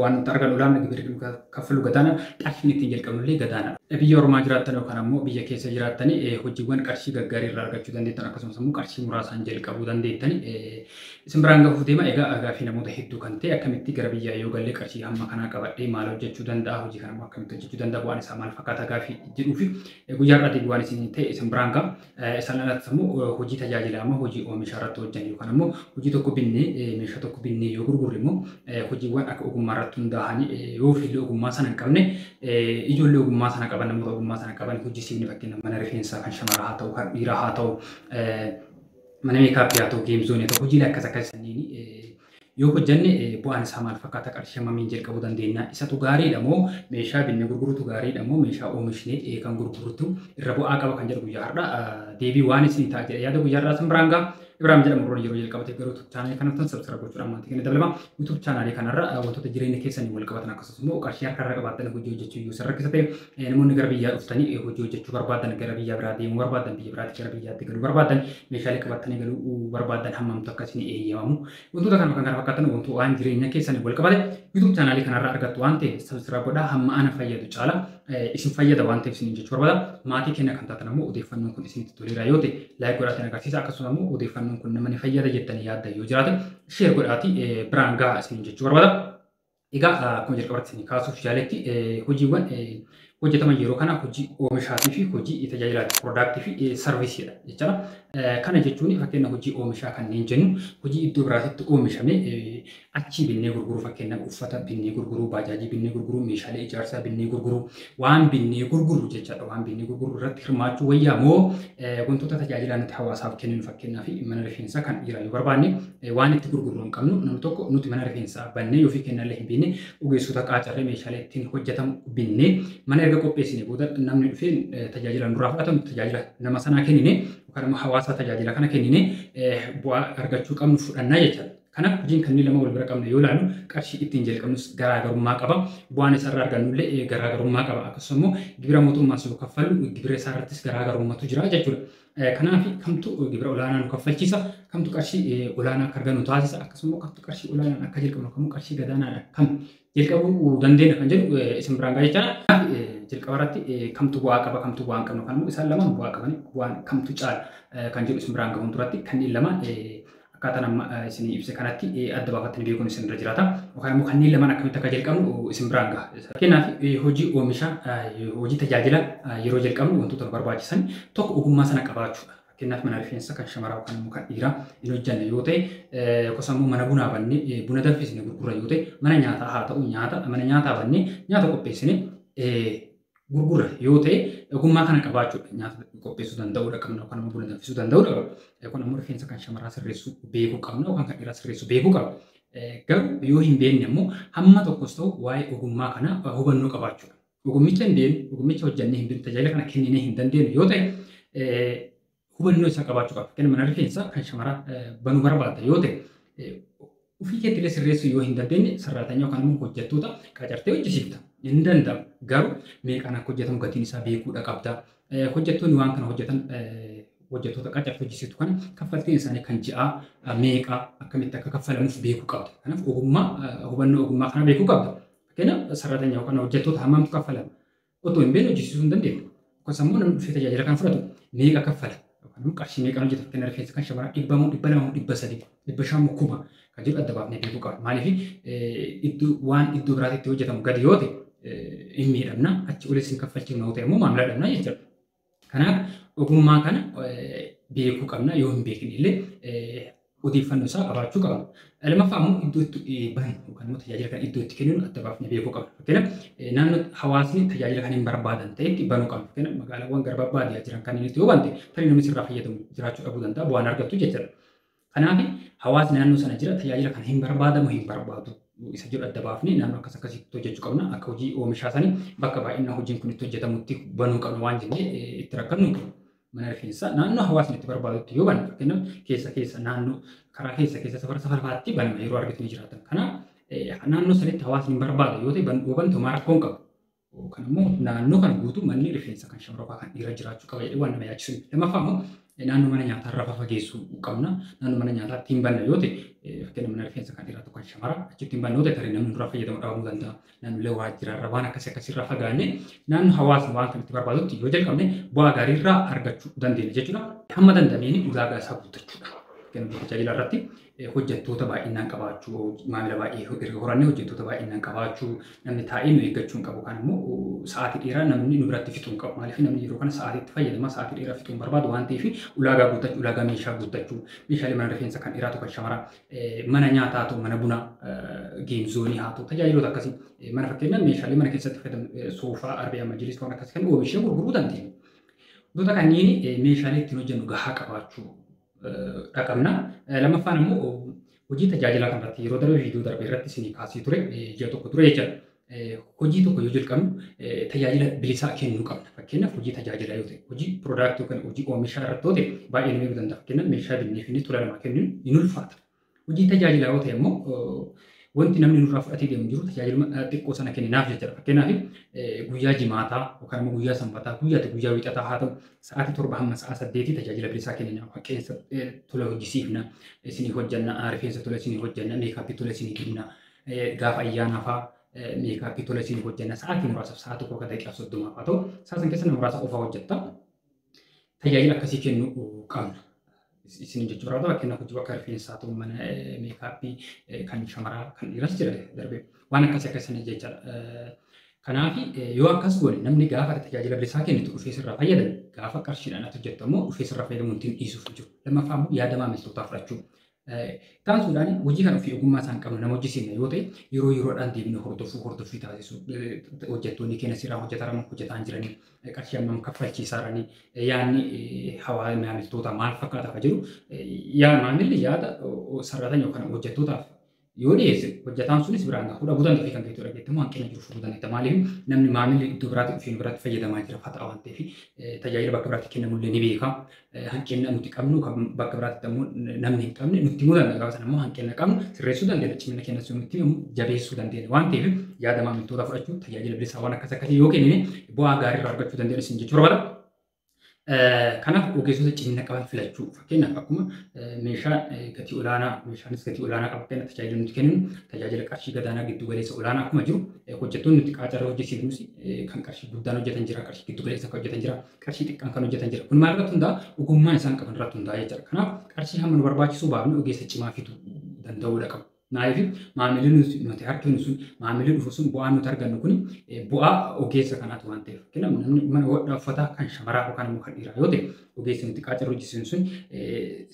Waan nuti argannu olaanaa, gibirri nu kaffalu gadaana, qarshiin ittiin jalqabnu illee gadaanaadha. Biyya ormaa jiraattan yookaan ammoo biyya keessa jiraattan hojiiwwan qarshii gaggaarii irraa argachuu dandeettan, akkasumas immoo qarshii muraasaan jalqabuu dandeettan isin biraan gahuuf deema. Egaa gaaffii namoota hedduu kan ta'e, akkamitti gara biyyaa yoo galle qarshii hamma kanaa qabadhee maal hojjechuu danda'a, hojii kana immoo akkamitti hojjechuu danda'a, bu'aan isaa maal fakkaata gaaffii jedhuu fi guyyaa har'aatii waan isin ta'e isin biraan gaha. Isaan alatti immoo hojii tajaajilaa immoo hojii oomishaa irratti hojjan yookaan immoo hojii tokko binnee, meeshaa tokko binnee yoo gurgurre immoo, hojiiwwan akka ogummaa irratti hundaa'anii yoo ofiillee ogummaa sana hin qabne ijoollee ogummaa sana qaban, namoota ogummaa sana qaban hojjisiifne, fakkeenyaaf mana rifeensaa kan shamaraa haa ta'u, kan dhiiraa haa ta'u, mana makeup haa ta'u, game zone haa ta'u, hojiilee akkas akkas sanniin yoo hojjenne bu'aan isaa maal fakkaata, qarshii hammamiin jalqabuu dandeenya, isatu gaariidha moo meeshaa binnee gurgurutu gaariidha moo meeshaa oomishnee kan gurgurutu irra bu'aa qaba kan jedhu guyyaa har'a deebii waan isin ta'a jedhe yaada guyyaa har'aa isin biraan ga'a. Ibrahim jedhamu yeroo jalqabateef garuu YouTube channel kanatti subscribe gochuudhaan maatii keenya dabalama. YouTube channel kanarra wantoota jireenya keessanii wal qabatan, akkasumas immoo qarshii harkarra qabaatanii hojii hojjechuu yoo isin rakkisa ta'e, namoonni gara biyyaa dhuftanii hojii hojjechuu barbaadan, gara biyya biraa deemuu barbaadan, biyya biraatti gara biyyaatti galuu barbaadan, meeshaalee qabatanii galuu barbaadan hammamtu akka isin eeyyamamu, wantoota kana kan kana fakkaatan, wantoota waan jireenya keessanii wal qabate YouTube channel kanarra argattu waan ta'eef subscribe godhaa. Hamma ana fayyadu caala isin fayyada waan ta'eef isin jechuu barbaada. Maatii keenya kan taatan ammoo odeeffannoon kun isinitti toleera yoo ta'e like godhaatiin agarsiisa, akkasumas immoo odeeffannoon kun nama ni fayyada jettanii yaaddan yoo jiraate share godhaatii biraan gahaa isin jechuu barbaada. Egaa akkuma jalqabaatti isin kaasuuf yaaletti, hojiiwwan hojjetaman yeroo kana hojii oomishaatii fi hojii tajaajilaati, product fi service dha jechuudha. Kana jechuun fakkeenya hojii oomishaa kanneen jennu hojii iddoo biraatitti oomishame achii binnee gurguruu, fakkeenyaaf uffata binnee gurguruu, baajaajii binnee gurguruu, meeshaalee ijaarsaa binnee gurguruu, waan binnee gurgurru jechaadha. Waan binnee gurgurru irratti hirmaachuu wayyaa moo wantoota tajaajilaa nuti hawaasaaf kenninu, fakkeenyaaf mana rifeensaa kan dhiiraa yoo barbaanne, waan itti gurgurru hin qabnu, namni tokko nuti mana rifeensaa bannee yoo fi kennallee hin binne, ogeessota qaacarree meeshaalee ittiin hojjetamu binnee mana erga qopheessine booda namni dhufee tajaajila nurraa fudhatamu, tajaajila nama sanaa kennine yookaan immoo hawaasa tajaajila kana kennine bu'aa argachuu qabnu fudhannaa jechaadha. Kanaaf hojiin kanneen lama wal bira qabne yoo ilaallu qarshii ittiin jalqabnus garaagarummaa qaba. Bu'aan isarraa argannu illee garaagarummaa qaba. Akkasumas immoo gibira mootummaas yoo kaffallu gibira isaarrattis garaagarummaatu jira jechuudha. Kanaaf kamtu gibira olaanaa nu kaffalchiisa, kamtu qarshii olaanaa akka argannu taasisa, akkasumas kamtu qarshii olaanaan akka jalqabnu, kamtu qarshii gadaanaadha kam jalqabuu dandeenya kan jedhu isin biraan ga'a jechaadha. Jalqaba irratti kamtu bu'aa qaba, kamtu bu'aa hin qabnu, kan immoo isaan lamaan bu'aa qabani, bu'aan kamtu caala kan jedhu isin biraan gahuun duratti kanneen lamaan akkaataan amma isin ibse kanatti adda baafattanii beekuun isin irra jiraata. Yookaan immoo kanneen lamaan akkamitti akka jalqabnu isin biraan gaha. Fakkeenyaaf hojii oomishaa, hojii tajaajila yeroo jalqabnu wantoota nu barbaachisan tokko ogummaa sana qabaachuudha. Fakkeenyaaf mana rifeensaa kan shamaraa yookaan immoo kan dhiiraa hin hojjanne yoo ta'e, akkasumas immoo mana bunaa bannee buna danfisne gurgurra yoo ta'e, mana nyaataa haa ta'u, nyaata mana nyaataa bannee nyaata qopheessine gurgurra yoo ta'e, ogummaa kana qabaachuudha. Nyaata qopheessuu danda'uudha qabna yookaan immoo buna danfisuu danda'uudha qabna. Yookaan immoo rifeensa kan shamaraa sirreessuu beekuu qabna yookaan kan dhiiraa sirreessuu beekuu qabna. Garuu yoo hin beekne immoo hamma tokkos ta'u waa'ee ogummaa kana hubannoo qabaachuudha. Ogummicha hin beeknu, ogummicha hojjannee hin beeknu, tajaajila kana kenninee hin dandeenyu yoo ta'e, hubannoo isaa qabaachuu qaba. Fakkeenyaaf mana rifeensaa kan shamaraa banuu barbaadda yoo ta'e, ofii keetti illee sirreessuu yoo hin dandeenye sirraatanya yookaan immoo hojjettoota qacartee hojjisiifta. Hin danda'amu. Garuu meeqaan akka hojjetamu gatiin isaa beekuudha qabda. Hojjettoonni waan kana hojjetan, hojjettoota qacartee hojjisiiftu kana, kaffaltiin isaanii kan ji'aa meeqa, akkamitti akka kaffalamuuf beekuu qabda. Kanaaf ogummaa, hubannoo ogummaa kana beekuu qabda. Fakkeenyaaf sirraatanya yookaan hojjettoota hammamtu kaffalama? Otoo hin beekne hojjisiisuu hin dandeenyu. Akkasumas immoo namni dhufee tajaajila kan fudhatu meeqa kaffala? Yookaan immoo qarshii meeqaan hojjeta? Fakkeenyaaf rifeensa kan shamaraa 100 moo 200 moo 300, 500 moo 1000 kan jedhu adda baafnee beekuu qabna. Maaliif iddoo waan iddoo biraatti hojjetamu gadi yoo ta'e hin miidhamna, achi olis hin kaffalchiifna yoo ta'e immoo maamila dhabna jechuudha. Kanaaf ogummaa kana beekuu qabna, yoo hin beekne illee odeeffannoo isaa qabaachuu qabna. Lammaffaa immoo iddoo itti bannu yookaan immoo tajaajila kana iddoo itti kenninu adda baafnee beekuu qabna. Fakkeenyaaf naannoo hawaasni tajaajila kana hin barbaadan ta'etti banuu qabna. Fakkeenyaaf magaalaawwan gara baadiyyaa jiran kanneen yoo bante tarii namni sirraa fayyadamu jiraachuu dhabuu danda'a, bu'aan argattu jechuudha. Kanaaf hawaasni naannoo sana jira tajaajila kana hin barbaadamu, hin barbaadu isa jedhu adda baafnee naannoo akkas akkasitti hojjechuu qabna. Akka hojii oomishaa sanii bakka baay'ina hojiin kun itti hojjetamutti banuu qabna waan jennee itti rakkannu qabna. Mana rifeensaa naannoo hawaasni itti barbaadutti yoo banne, fakkeenyaaf keessa keessa naannoo karaa keessa keessa safara safaraatti banama yeroo argitu ni jiraatan. Kanaaf naannoo sanitti hawaasni hin barbaadu yoo ta'e yoo bante homaa rakkoo hin qabu. Yookaan immoo naannoo kana guutuu manni rifeensa kan shamaraa kan dhiiraa jiraachuu qaba jedhee waan nama yaachisu. Lammaffaa immoo naannoo mana nyaataa irraa fageessuu qabna. Naannoo mana nyaataatti hin banne yoo ta'e Fakkeenyaaf mana rifeensa kan dhiiraa tokko kan shamaraa achitti hin bannu ta'e tarii namni nurraa fayyadamu dhabamuu danda'a. Naannolee waajjiraarraa waan akkasii akkasiirraa fagaannee naannoo hawaasni waan kan itti barbaadutti yoo jalqabne bu'aa gaariirraa argachuu dandeenya jechuudha. Hamma danda'ameen ulaagaa isaa guuttachuudha. Fakkeenyaaf tajaajila irratti hojjettoota baay'inaan qabaachuu, maamila baay'ee erga horannee hojjettoota baay'inaan qabaachuu, namni taa'ee nu eeggachuu hin qabu. Kan immoo sa'aatii dheeraa namni nu biratti fixuu hin qabu. Maaliif namni yeroo kana sa'aatii itti fayyadama sa'aatii dheeraa fixuu hin barbaadu waan ta'eef ulaagaa guuttachuu, ulaagaa meeshaa guuttachuu, meeshaalee mana rifeensa kan dhiiraa tokko shamaraa, mana nyaataa ta'u, mana bunaa, game zone haa ta'u, tajaajiloota akkasii mana fakkeenyaaf meeshaalee mana keessatti fayyadamu soofaa, arbee, majilis waan akkasii kan oomishee gurguruu dandeenya. Wantoota kanneen meeshaalee ittiin hojjennu gahaa qabaachuu dhaqabna. Lammaffaan immoo hojii tajaajilaa kanarratti yeroo darbe viidiyoo darbe irratti isinii kaasee ture ji'a tokko ture jechuudha. Hojii tokko yoo jalqabnu tajaajila bilisaa kennuu qabna. Fakkeenyaaf hojii tajaajilaa yoo ta'e, hojii product yookaan hojii oomishaa irratti yoo ta'e baay'ee nu miidhuu danda'a. Fakkeenyaaf meeshaa binnee fi tola namaa kennuun ni ulfaata. Hojii tajaajilaa yoo ta'e immoo wanti namni nurraa fudhatee deemu jiru tajaajila xiqqoo sana kenninaaf jechuudha. Fakkeenyaaf guyyaa jimaataa yookaan immoo guyyaa sanbataa, guyyaatti guyyaa wiixataa haa ta'u sa'aatii 7 hamma sa'a 8 tajaajila bilisaa kennina. Qeensa tola hojjisiifna, isinii hojjanna, rifeensa tola isinii hojjanna, makeup tola isinii dibna, gaafa ayyaanaa fa'aa makeup tola isinii hojjanna. Sa'aatii muraasaaf sa'a 1 akka daqiiqaa 30 haa ta'u sa'a san keessa nama muraasa qofaa hojjetta. Tajaajila akkasii kennuu qabna. Isin jechuu barbaada. Fakkeenyaaf hojii bakka rifeensaa ta'u, mana makeup kan shamaraa kan dhiiras jira darbee waan akkasii akkasii jechaadha. Kanaaf yoo akkas goone namni gaafa tajaajila bilisaa kennitu dhufee sirraa fayyadamu, gaafa qarshiidhaan ati hojjettu immoo dhufee sirraa fayyadamuun ittiin dhiisuuf jiru. Lammaffaa immoo yaada maamiltootaa fudhachuu. Taasisuudhaan hojii kan ofii ogummaa isaan qabnu nama hojjisiifna yoo ta'e yeroo yeroodhaan deebinee hordofuu, hordoffii taasisuu, hojjettoonni keenya seeraan hojjetaa hojjetaa hin jiranii, qarshii hammam kaffalchiisaa jiranii, yaadni hawaasa maamiltootaa maal fakkaata akka jedhu yaa maamilli yaada sararatan yookaan hojjettootaaf yoo dhiyeesse hojjetaan sunis biraan gahuu dhabuu danda'a fi kan keetu dhageette immoo hanqina jiru furuu dandeetta. Maaliif namni maamilli iddoo biraatti dhufee biraatti fayyadamaa jira fataa waan ta'eef tajaajila bakka biraatti kennamullee ni beeka. Hanqina nuti qabnu kan bakka biraatti immoo namni hin qabne nutti himuu danda'a. Gaafa sana immoo hanqina qabnu sirreessuu dandeenya. Cimina keenya sun nutti himu jabeessuu dandeenya. Waan ta'eef yaada maamiltoota fudhachuu, tajaajila bilisaa waan akkas akkasii yoo kennine bu'aa gaarii irraa argachuu dandeenya isin jechuu barbaada. Kanaaf ogeessota cimina qaban filachuu. Fakkeenyaaf akkuma meeshaa gatii olaanaa, meeshaanis gatii olaanaa qaba, fakkeenyaaf tajaajila nuti kenninu tajaajila qarshii gadaanaa, giddu galeessa, olaanaa akkuma jiru, hojjettoonni nuti qaacarra hojjesiifnus kan qarshii guddaan hojjetan jira, qarshii giddu galeessa kan hojjetan jira, qarshii xiqqaan kan hojjetan jira. Kun maal irratti hundaa'a? Ogummaa isaan qaban irratti hundaa'a jechuudha. Kanaaf qarshii hamma nu barbaachisu baafne ogeessa cimaa fiduu danda'uudha qabu. Maaliif maamilli nuti harkifnu sun, maamilli dhufu sun, bu'aan nuti argannu kun bu'aa ogeessa kanaati waan ta'eef. Fakkeenyaaf namni mana hodhaa uffataa kan shamaraa yookaan immoo kan dhiiraa yoo ta'e ogeessi nuti qaacarra hojjisiisnu sun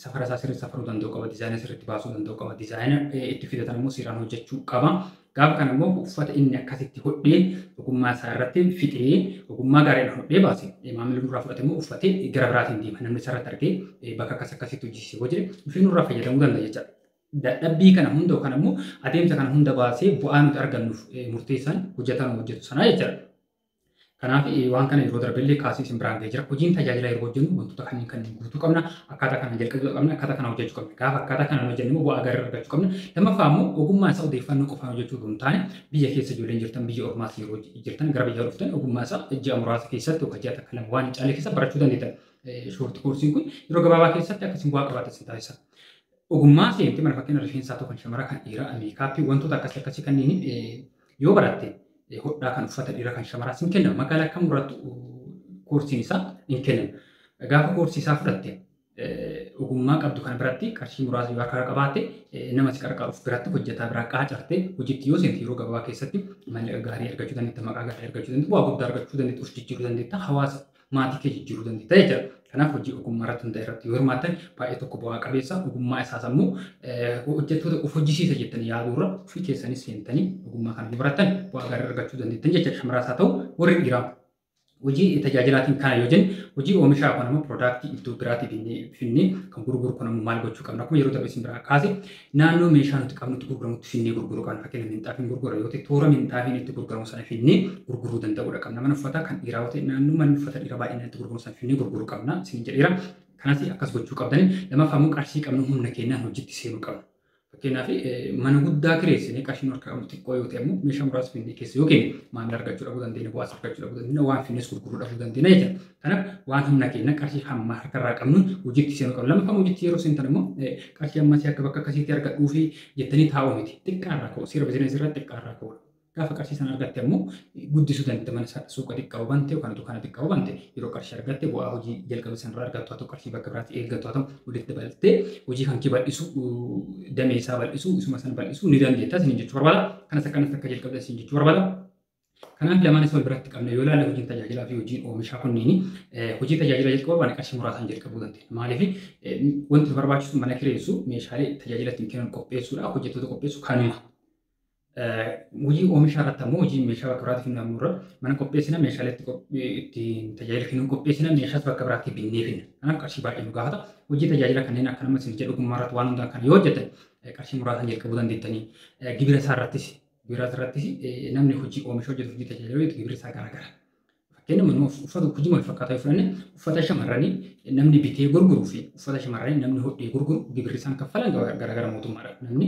safara isaa sirriitti safaruu danda'u qaba, design sirriitti baasuu danda'u qaba, design itti fidatan immoo seeraan hojjechuu qaba. Gaafa kana immoo uffata inni akkasitti hodhee ogummaa isaa irratti fixee ogummaa gaariidhaan hodhee baase maamilli nurraa fudhate immoo uffatee gara biraatiin deema. Namni isarratti argee bakka akkas akkasitti hojjisiisee hoo jedhe dhufee nurraa fayyadamuu danda'a jechaadha. Dadhabbii kana hunda yookaan immoo adeemsa kana hunda baasee bu'aa nuti argannuuf murteessaan hojjetaan hojjetu sanaa jechaadha. Kanaaf waan kana yeroo darbellee kaasee isin biraan ga'ee jira. Hojiin tajaajilaa yeroo hojjennu wantoota kanneen kanneen guutuu qabna. Akkaataa kanaan jalqabuu qabna. Akkaataa kanaan hojjechuu qabna. Gaafa akkaataa kanaan hojjennu immoo bu'aa gaarii argachuu qabna. Lammaffaa immoo ogummaa isaa odeeffannoo qofaan hojjechuu osoo hin taane biyya keessa ijoolleen jirtan, biyya ormaas yeroo jirtan, gara biyyaa dhuftan ogummaa isaa ji'a muraasa keessatti yookaan ji'a 1 2 waan hin caalle keessa barachuu dandeettan. Short courseiin kun yeroo gabaabaa keessatti akkasiin bu'aa qabaatan isin taasisa. Ogummaa seentee mana fakkeenya rifeensaa ta'u, kan shamaraa, kan dhiiraa, makeup, wantoota akkasii akkasii kanneen yoo baratte, hodhaa kan uffata dhiiraa kan shamaraa sin kennama. Magaalaa kam irrattu courseiin isaa hin kennama. Gaafa course isaa fudhatte ogummaa qabdu kana biratti qarshii muraasa yoo harkaa qabaatte nama si qarqaaruuf biratti hojjetaa biraa qaacartee hojiitti yoo seente yeroo gabaabaa keessatti maallaqa gaarii argachuu dandeetta, maqaa gaarii argachuu dandeetta, bu'aa guddaa argachuu dandeetta, of jijjiiruu dandeetta, hawaasa maatii kee jijjiiruu dandeetta jechuudha. Kanaaf hojii ogummaa irratti hundaa'e irratti yoo hirmaattan baay'ee tokko bu'aa qabeessa. Ogummaa isaas ammoo hojjettoota of hojjisiisa jettanii yaaduurra ofii keessanis seentanii ogummaa kana yoo barattan bu'aa gaarii argachuu dandeettan jechuudha. Shamaraas haa ta'u warri dhiiraa. Hojii tajaajilaatiin kana yoo jenne, hojii oomishaa kun ammoo product iddoo biraatii finnee kan gurguru kun ammoo maal gochuu qabna? Akkuma yeroo darbe isin biraa kaase naannoo meeshaa nuti qabnutti gurguramutti finnee gurguruu qabna. Fakkeenya minxaafiin gurgura yoo ta'e toora minxaafiin itti gurguramu sana finnee gurguruu danda'uudha qabna. Mana uffataa kan dhiiraa yoo ta'e naannoo manni uffata dhiiraa baay'inaan itti gurguramu sana finnee gurguruu qabna isin jedheera. Kanas akkas gochuu qabdani. Lammaffaa immoo qarshii qabnu humna keenyaan hojiitti seenuu qabna. Fakkeenyaaf mana guddaa kireessinee qarshiin harka qabnu xiqqoo yoo ta'e immoo meeshaa muraasa finnee keessa yoo keenye maamila argachuu dhabuu dandeenya, bu'aas argachuu dhabuu dandeenya, waan finnees gurguruu dhabuu dandeenya jechuudha. Kanaaf waan humna keenya qarshii hamma harkarraa qabnuun hojiitti seenuu qabna. Lammaffaa hojiitti yeroo seentan immoo qarshii ammasii akka bakka akkasiitti argadhuu fi jettanii taa'uu miti. Xiqqaarraa ka'u. Seera biizinasii irratti xiqqaarraa ka'u. Gaafa qarshii sana argatte ammoo guddisuu dandeetta. Mana suuqa xiqqaa bante yookaan dukkaana xiqqaa bante yeroo qarshii argatte bu'aa hojii jalqabe sanarraa argattu haa ta'u qarshii bakka biraatti eeggattu haa ta'u walitti dabaltee hojii kan kee bal'isu damee isaa bal'isu isuma sana bal'isuu ni dandeetta isiniin jechuu barbaada. Kanas akkanas akka jalqabde isiniin jechuu barbaada. Kanaaf lamaan isa wal biratti qabna yoo ilaalle hojiin tajaajilaa fi hojiin oomishaa kunniin hojii tajaajilaa jalqabuu waan qarshii muraasaan jalqabuu dandeenya. Maaliif wanti nu barbaachisu mana kireessu meeshaalee tajaajila ittiin kennan qopheessuudha hojjettoota qopheessu kanuma. Hojii oomishaa irratti ammoo hojii meeshaa bakka biraatti finnu ammoo mana qopheessina meeshaalee ittiin tajaajila kennuun qopheessina meeshaas bakka biraatti binnee finna. Kanaaf qarshii baay'ee nu gaafata. Hojii tajaajila kanneen akka nama isin jedhu ogummaa irratti waan hundaa kana yoo hojjetan qarshii muraasaan jalqabuu dandeettanii gibira isaa irrattis namni hojii oomisha hojjetu hojii tajaajila hojjetu gibira isaa garaagara. Fakkeenyaaf manuma uffata hojii wal fakkaataa yoo fudhanne uffata shamarranii namni bitee gurguruu fi uffata shamarranii namni hodhee gurguru gibirri isaan kaffalan garaagara mootummaadha. Namni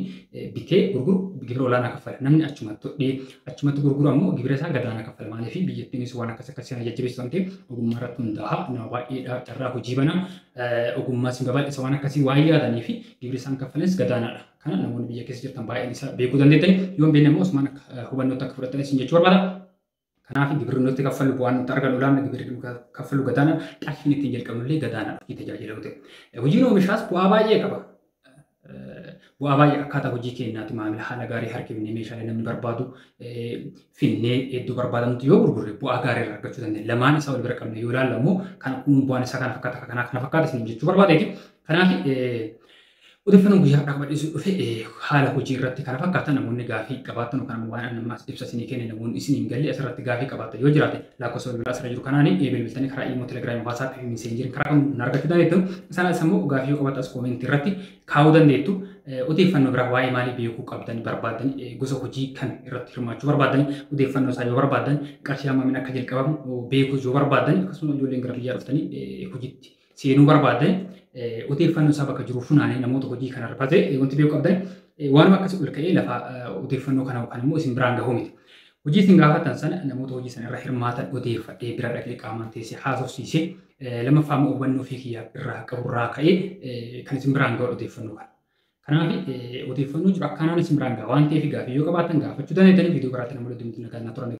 bitee gurguru gibira olaanaa kaffala. Namni achumatti hodhee achumatti gurguru ammoo gibira isaa gadaanaa kaffala. Maaliif biyyattiinis waan akkas akkasii kana jajjabeessu waan ta'eef ogummaa irratti hundaa'a. Nama baay'eedha carraa hojii banaa ogummaa isin babal'isa waan akkasii waan yaadanii fi gibirri isaan kaffalanis gadaanaadha. Kana namoonni biyya keessa jirtan baay'een isaa beekuu dandeettani. Yoo hin beekne immoo osumaan hubannootti akka fudhatan isin jechuu barbaada. Kanaaf gibirri nuti kaffallu bu'aan nuti argannu olaanaa gibirri kaffallu gadaanaa qarshiin ittiin jalqabnu illee gadaanaa hojii tajaajila yoo ta'e. Hojiin oomishaas bu'aa baay'ee qaba. Bu'aa baay'ee akkaataa hojii keenyaatti maamila haala gaarii harkifnee meeshaalee namni barbaadu finnee iddoo barbaadamutti yoo gurgurre bu'aa gaarii irraa argachuu dandeenya. Lamaan isaa wal bira qabne yoo ilaalle immoo kan kun bu'aan isaa kana fakkaata kana fakkaata isin jechuu barbaadeeti. Kanaaf odeeffannoon guyyaa har'aa qabadhee dhufe haala hojii irratti kana fakkaata namoonni gaafii qabaatan yookaan waan ammaas ibsa isinii kenne namoonni isin hin galle asirratti gaafii qabaatan yoo jiraate lakkoofsa bilbilaa asirra jiru kanaan bilbiltanii karaa iimoo telegiraamii waatsaappii fi miseenjerii karaa kam nu argachuu dandeettu. Isaanis immoo gaafii yoo qabaatan as koomentii irratti kaa'uu dandeettu. Odeeffannoo biraa waa'ee maalii beekuu qabdan barbaadan gosa hojii kan irratti hirmaachuu barbaadan odeeffannoo isaa yoo barbaadan qarshii hammamiin akka jalqabamu beekuu yoo barbaadan akkasuma ijoolleen gara biyyaa dhuftanii hojiitti seenuu barbaadan odeeffannoo isaa bakka jiru funaanee namoota hojii kana irratti wanti beekuu qabdan waanuma akkasii ol ka'ee lafa odeeffannoo kana yookaan immoo isin biraan gahuu miti. Hojii isin gaafatan sana namoota hojii sana irra hirmaatan odeeffadhee bira dhaqee qaamaan teessee haasofsiisee lammaffaa immoo hubannoo fi kiyyaa irraa qaburraa ka'ee kan isin biraan gahu odeeffannoo kana. Kanaaf odeeffannoo jiru akkanaan isin biraan gaha waan ta'eef gaafii yoo qabaatan gaafachuu dandeettanii viidiyoo biraatti namoota hedduutti nagaan turan.